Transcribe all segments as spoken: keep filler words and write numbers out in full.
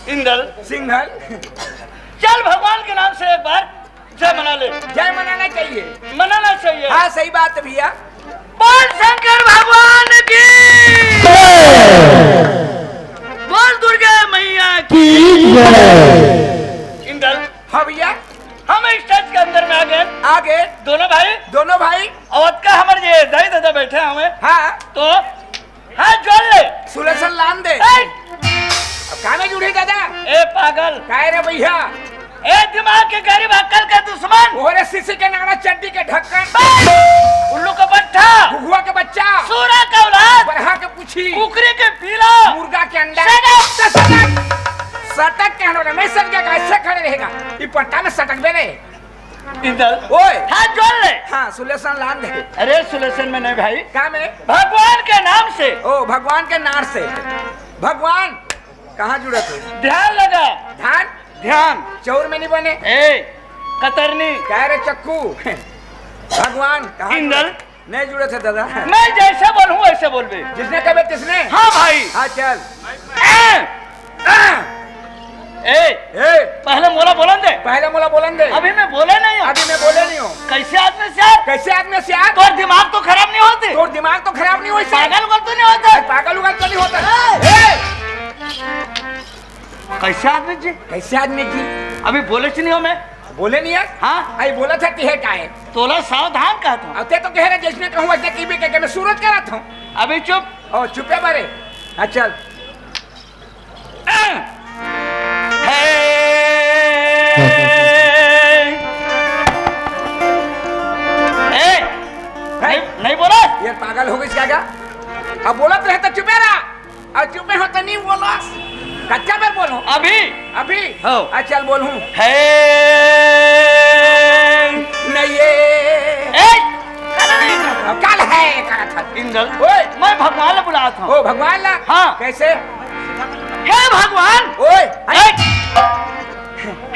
इंदल। सिंघल। चल, भगवान के नाम से एक बार जय मना ले। जय मनाना चाहिए। मनाना चाहिए। हाँ, सही बात है भैया। बोल शंकर भगवान की। बोल दुर्गा मैया की। इंदल। हाँ भैया। हम स्टेज के अंदर में आ गए। आ गए। दोनों भाई। दोनों भाई। अवध का हमर ये दाई दादा बैठे हवे। हाँ। तो हाथ जोड़ ले। सुलेसन लान दे। ए! अब का में जुड़ी दादा? ए पागल। काय रे भैया? ए दिमाग के गरीब, अक्ल के दुश्मन। ओरे सीसी के नाना, चड्डी के ढक्कन। बस! उल्लू का पट्ठा। घुघुआ के बच्चा। सूरा का औलाद। बरहा के पूछी। कुकरी के पीला। मुर्गा के अंडा। सटक। तो सटक। सटक कहनो रे, मैं सटक गया, ऐसे खड़े रहेगा। ये पट्टा में सटक बे रे। इंदल। ओए। हाथ जोड़ ले। हाँ, सुलेसन लान दे। अरे, सुलेसन में नहीं भाई। का में? भगवान के नाम से। ओ, भगवान के नाम से। भगवान, कहाँ जुड़त है? ध्यान लगा। ध्यान? ध्यान। चौर में नहीं बने। ए, कतरनी। कह रहे चक्कू। भगवान, कहाँ इंदल। जुड़त? नहीं जुड़त है दादा। मैं जैसे बोलूँ वैसे बोलबे। जिसने कहे तिसने? हाँ भाई। हाँ, चल। ए! ए! ए! पहले मोला बोलन दे। पहले मोला बोलन दे। अभी मैं बोले नहीं हूँ। अभी मैं बोले नहीं हूँ। कैसे आदमी से यार? कैसे आदमी से यार? तोर दिमाग तो खराब नहीं होते? तोर दिमाग तो खराब नहीं होते? पागल उगल तो नहीं होता? अरे पागल उगल तो नहीं होता? ए! ए! कैसे आदमी जी? कैसे आदमी जी? अभी बोले से नहीं हो मैं? बोले नहीं है? हाँ। आई बोला था तिहे का है? तोला सावधान कहत हूँ। अब ते तो कह रहे जैसने कहूँ वैसे की भी कह के मैं सूरज करा था। अभी चुप। ओ, चुपे बारे। हाँ, चल। हे। ए, नहीं, नहीं बोला? ये पागल हो गई क्या, क्या? अब बोलत रहे तो चुपे रहा। अब चुपे हो तो नहीं बोला। कच्चा में बोलूं? अभी। अभी? हो। अच्छा, चल बोलूं। हे। नहीं ये। ए, अब काल है, कहा था। इंदल, ओए। मैं भगवान ला बुलात हूँ। ओ, भगवान ला? हाँ। कैसे? हे भगवान। ओए। ए,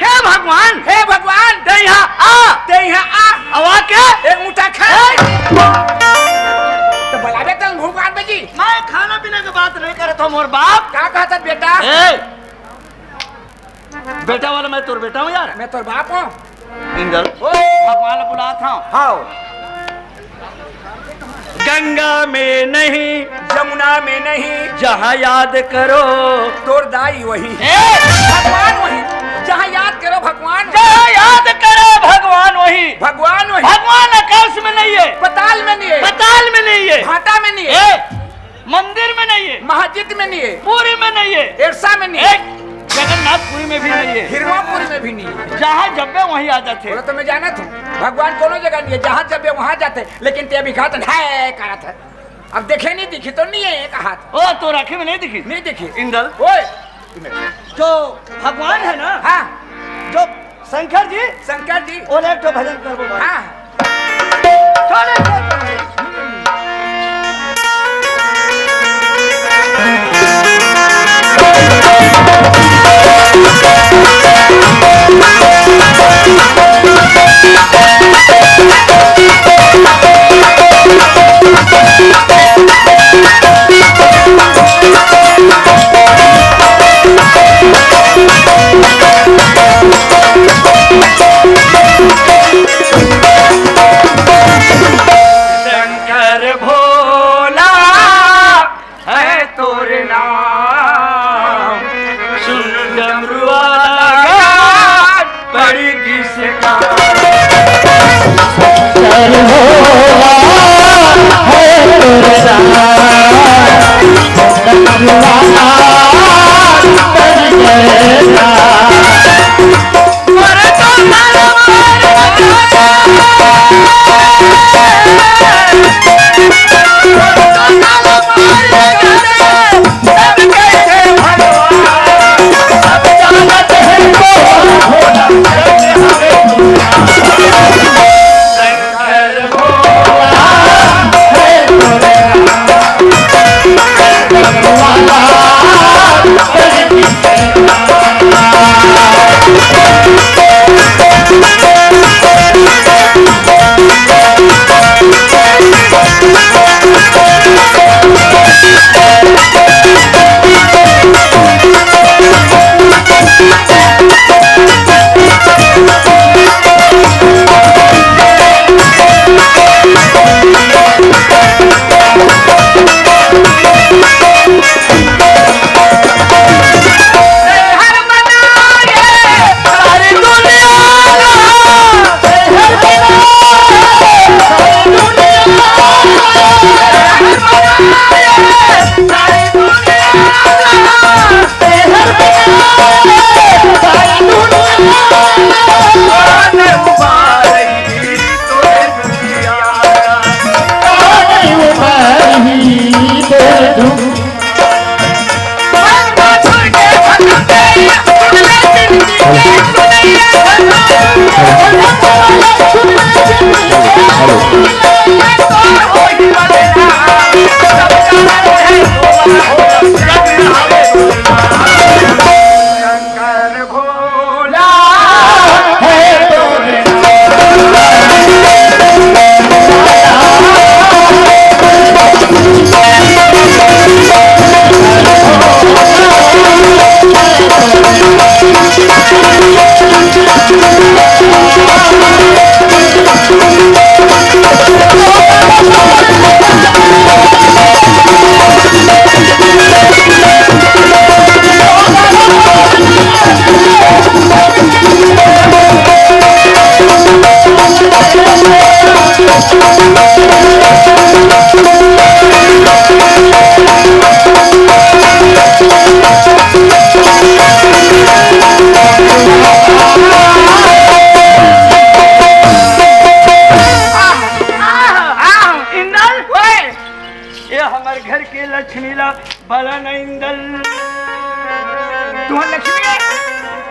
हे भगवान। हे भगवान। ते यहाँ आ। ते यहाँ आ। अवा के। एक मुट्ठा खा। ए। तो बुलावे तो भगवान में जी। मैं खाना पीना के बात नहीं करत हूँ, मोर बाप। का कहत बेटा? ए। बेटा वाला मैं तोर बेटा हूँ यार। मैं तोर बाप हूँ। इंदल, ओ। भगवान ला बुलात हूँ। हाँ। गंगा में नहीं, जमुना में नहीं, जहाँ याद करो। तोर दाई वही। ए! भगवान वही। जहाँ याद करो भगवान वही। जहाँ याद करो भगवान वही। भगवान वही। भगवान आकाश में नहीं है। पताल में नहीं है। पताल में नहीं है। भाटा में नहीं है। ए! मंदिर में नहीं है। मस्जिद में नहीं है। पूरी में नहीं है। एरसा में नहीं है। ए, जगन्नाथपुरी में भी नहीं है। हिरवापुरी में भी नहीं है। जहाँ जब्बे वहीं आ जाते। बोला तो मैं जाना था, भगवान कोनो जगह नहीं है, जहाँ जब्बे वहाँ जाते, लेकिन ते अभी कहा था, "है," करा था। अब देखे नहीं दिखी तो नहीं है, कहा था। ओ, तो राखी में नहीं दिखी? नहीं दिखी। इंदल। ओए। जो भगवान है ना, हाँ। जो शंकर जी, शंकर जी। ओला एक ठो भजन करबो भाई। हाँ। छोड़े, छोड़े। शंकर भोला है तोर नाम, सुन डमरुआ पड़ गिस का। शंकर भोला है तोर नाम, सुन डमरुआ पड़ गिस का।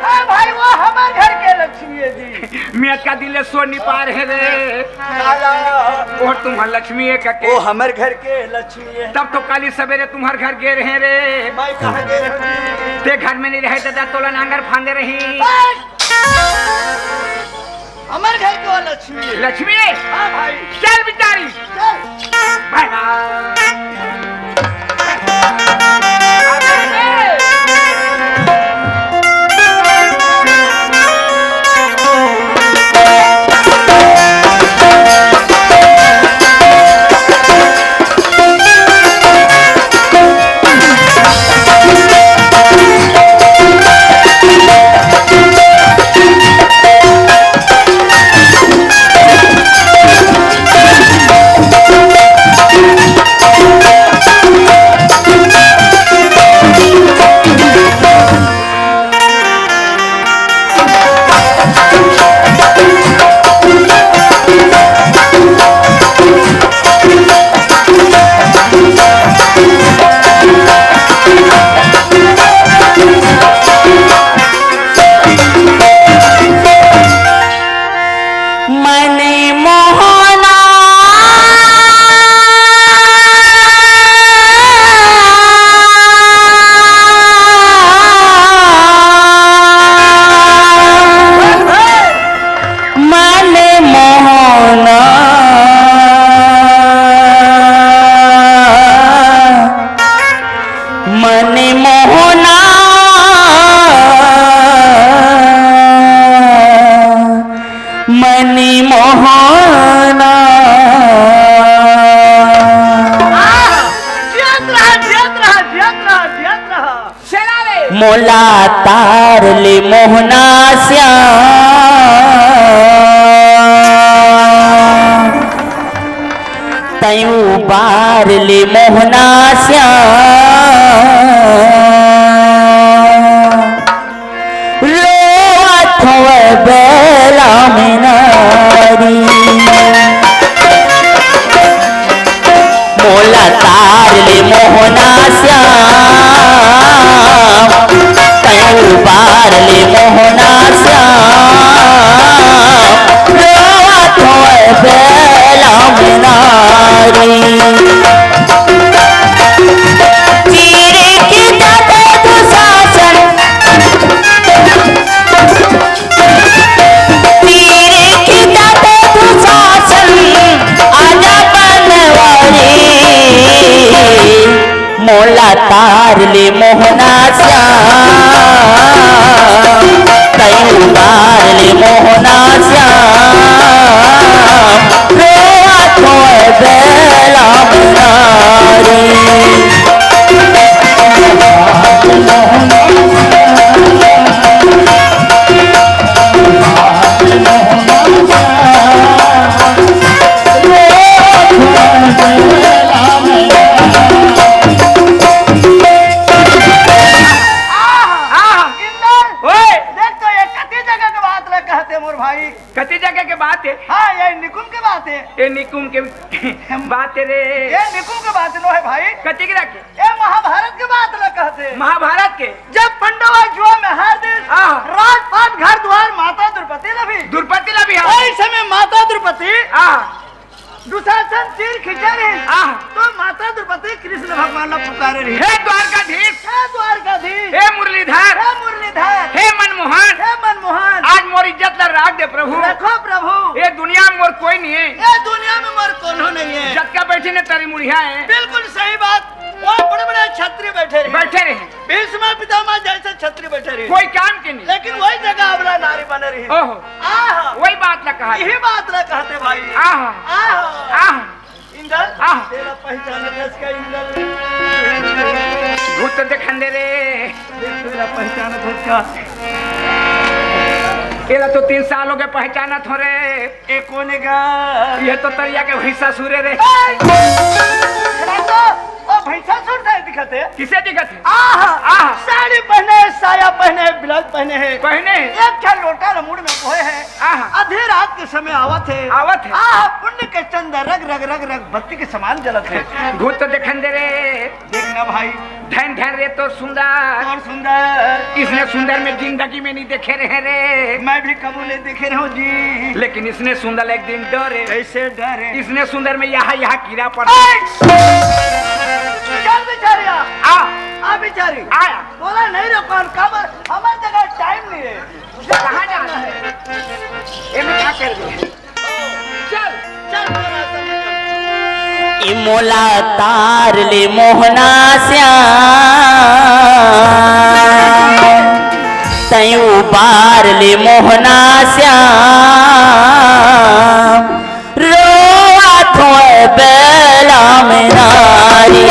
हाँ भाई, वो हमर घर के लक्ष्मी हे जी। मैं का दिल सोनी पार हे रे। काला। वो तुम्हार लक्ष्मी हे का के? वो हमर घर के लक्ष्मी हे। तब तो काली सवेरे तुम्हार घर गे रहे रे। मैं कहाँ गे रहे जी? ते घर में नहीं रहे दादा, तोला नांगर फांदे रही। बस। हमर घर के वो लक्ष्मी हे। लक्ष्मी हे? हाँ भाई। चल बिचारी। चल। भाई। मन मोहना। मन मोहना। मन मोहना। मन मोहना। जियत रहा, जियत रहा, जियत रहा, जियत रहा। चला रे। मोला तार ले मोहना श्याम, तैं उबार ले मोहना श्याम। रोवत होय बेला में नारी। मोला तार ले मोहना श्याम, तैं उबार ले मोहना श्याम। रोवत होय बेला में नारी। चीरे के जाते दुशासन, चीरे के जाते दुशासन, आजा बनवारी। मोला तार ले मोहना श्याम, तैं उबार ले मोहना श्याम। रोवत होय बेला में नारी। आह! इंदर, ओए! देख तो ये कति जगह के बात ल कहत हे मोर भाई। कति जगह के बात हे? हाँ, ये निकुम के बात हे। ये निकुम के बात हे रे। ये निकुम के बात नोहे भाई। कति के रखे? ये महाभारत के बात ल कहत हे। महाभारत के? जब पंडव जुआ में हार दिस, आह। राजपाट घर द्वार माता द्रौपदी ल भी। द्रौपदी ल भी, हाँ। वही समय माता द्रौपदी, आह। दुशासन तीर खींचे रहिस। आह। तो माता द्रौपदी कृष्ण भगवान ला पुकारे रहिस। हे द्वारकाधीश। हे द्वारकाधीश। हे मुरलीधर। हे मुरलीधर। हे मनमोहन। हे मनमोहन। आज मोर इज्जत ला राख दे प्रभु। रखो प्रभु। ये दुनिया में मोर कोई नहीं हे। ये दुनिया में मोर कोनो नहीं हे। जतका बैठे ने तेरी मुड़िया हे। बिल्कुल सही बात। वो बड़े-बड़े छत्री बैठे रहे। बैठे रहे। भीष्म पितामह जैसे छत्री बैठे रहे। कोई काम के नहीं। लेकिन वही जगह अबला नारी बने रही। ओहो। आह। वही बात ला कहा। यही बात ला कहत हे भाई। आह। आह। आह। इंदर, आह। तेला पहचानत हस का इंदर? भूत देखन दे रे। देख, तेला पहचानत हस का? एला तो तीन साल हो गए पहचानत हों रे। ए कोन हे गा? ये तो तरिया के भैंसा सुरे रे। ए! एला तो, ओ भैंसासुर सा दिखत हे। किसे दिखत हे? आह! आह! साड़ी पहने, साया पहने, ब्लाउज पहने हे। पहने हे। एक ठन लोटा ल मुड़ में बोहे हे। आह! आधी रात के समय आवत हे। आवत हे। आह! पुण्य के चंदा रग, रग, रग, रग बत्ती के समान जलत हे। भूत तो देखन दे रे। देख ना भाई। धन धन रे तोर सुंदर। तोर सुंदर। इसने सुंदर मैं जिंदगी में नहीं देखे रहे रे। मैं भी कबू नहीं देखे रहूं जी। लेकिन इसने सुंदर एक दिन डरे। कैसे डरे? इसने सुंदर में यहाँ, यहाँ कीड़ा पड़ ऐ! चल बिचारी आ। आ। आ बिचारी। आया। बोला नहीं रे कौन, काबर? हमार जगह टाइम नहीं है। कहाँ जाना है? ये मैं क्या कर दिया? चल, चल, तोरा संग चल। ए मोला तार ले मोहना श्याम, तैं उबार ले मोहना श्याम, रोवत हों बेला में नारी।